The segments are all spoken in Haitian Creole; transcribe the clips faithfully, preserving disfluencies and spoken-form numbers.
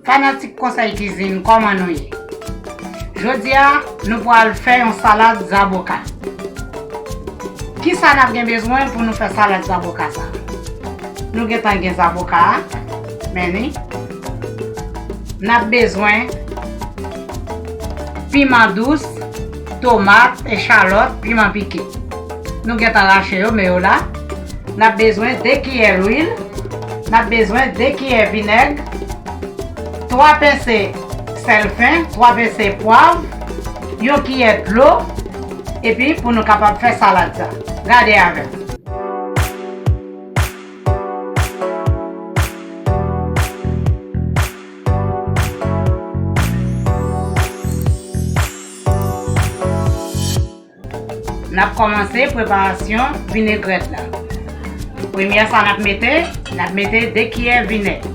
Fanatik Konsèy Kizin, kòman nou ye? Jodi a, nou pral fè yon salad zaboka. Kisa n ap gen bezwen pou nou fè salad zaboka sa? Nou gentan gen zaboka a, men ni. N ap bezwen piman dous, tomat, echalòt, piman pike. Nou gentan rache yo, men yo la. N ap bezwen de kiyè lwil. N ap bezwen de kiyè vinèg, twa pense sèl fen, twa pense pwav, yon kiyè dlo, epi pou nou kapab fè salad sa. Gade avè m. N ap kòmanse preparasyon vinegrèt la. Premyè sa n ap mete, n ap mete de kiyè vinèg.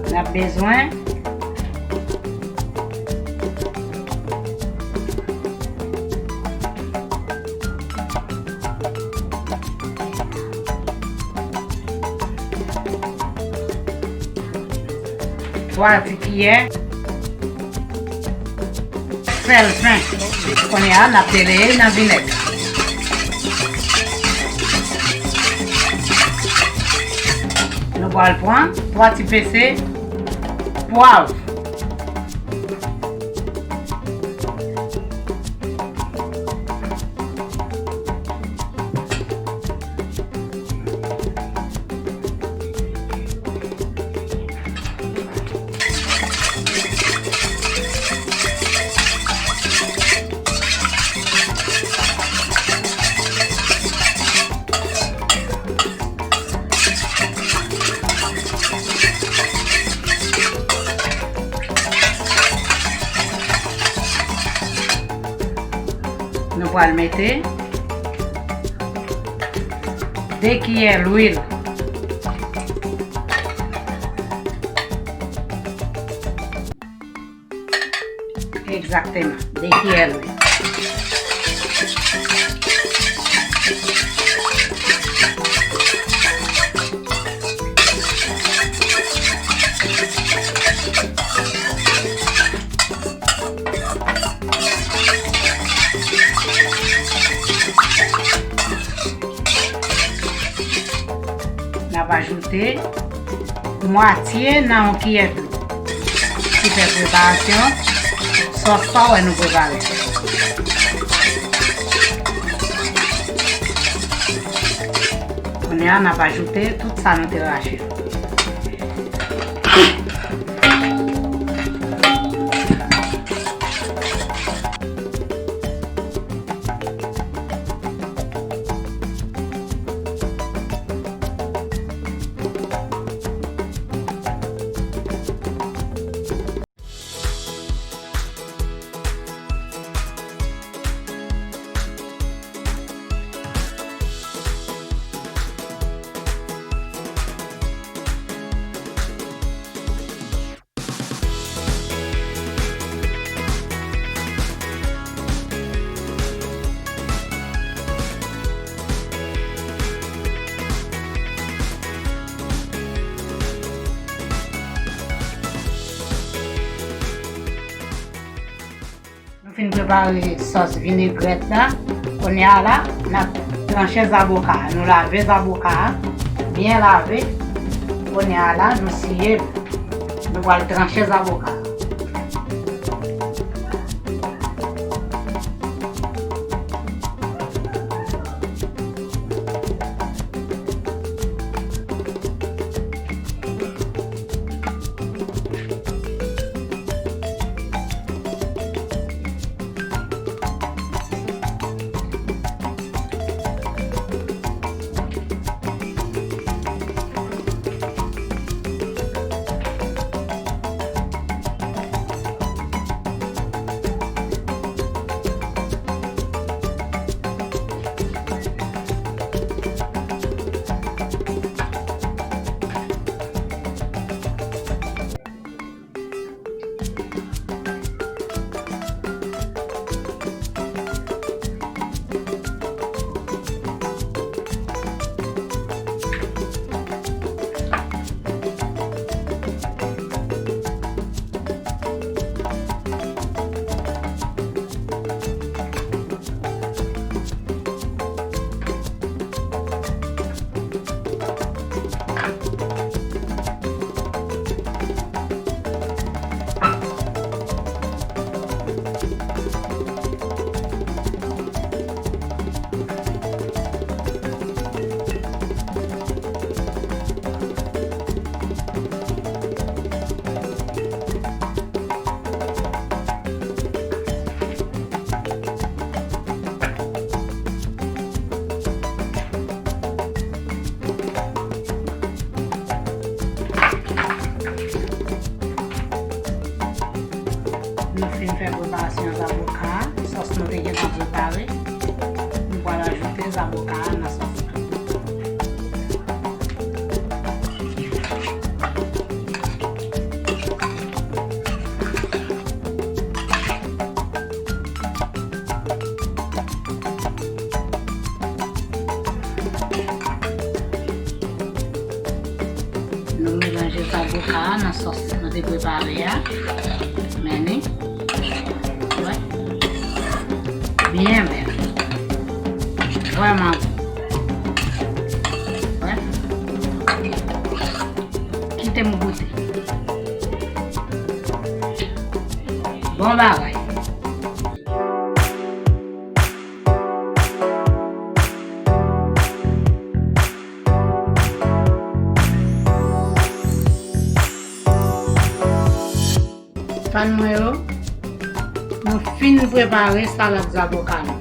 N ap bezwen twa ti kiyè sèl fen. Kounye a, n ap deleye nan vinèg. Nou pral pran twa ti pense pwav. Nou pral mete de kiyè lwil. Egzakteman, de kiyè lwil. N ap ajoute mwatye nan yon kiyè dlo. Ki fè preparasyon sòs sa w wè nou prepare. Kounye a, n ap ajoute tout sa nou te rache yo. Nou fin prepare sòs vinegrèt la. Kounye a la, n ap tranche zaboka a. Nou lave zaboka a, byen lave. Kounye a la, nou siye l. Nou pral tranche zaboka a. Nou fin fè preparasyon zaboka a, sòs nou te gentan prepare. Nou pral ajoute zaboka a nan sòs la. Nou melanje zaboka a nan sòs nou te prepare a. Men li. Wè. Byen bèl. Vrèman bon. Wè. Kite m goute. Bon bagay. Fan mwen yo, nou fin prepare salad zaboka nou.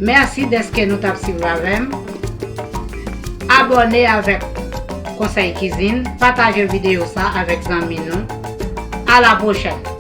Mèsi dèske nou t ap swiv avè m. Abòne avèk Konsèy Kizin, pataje videyo sa avèk zanmi nou. A la pwochèn!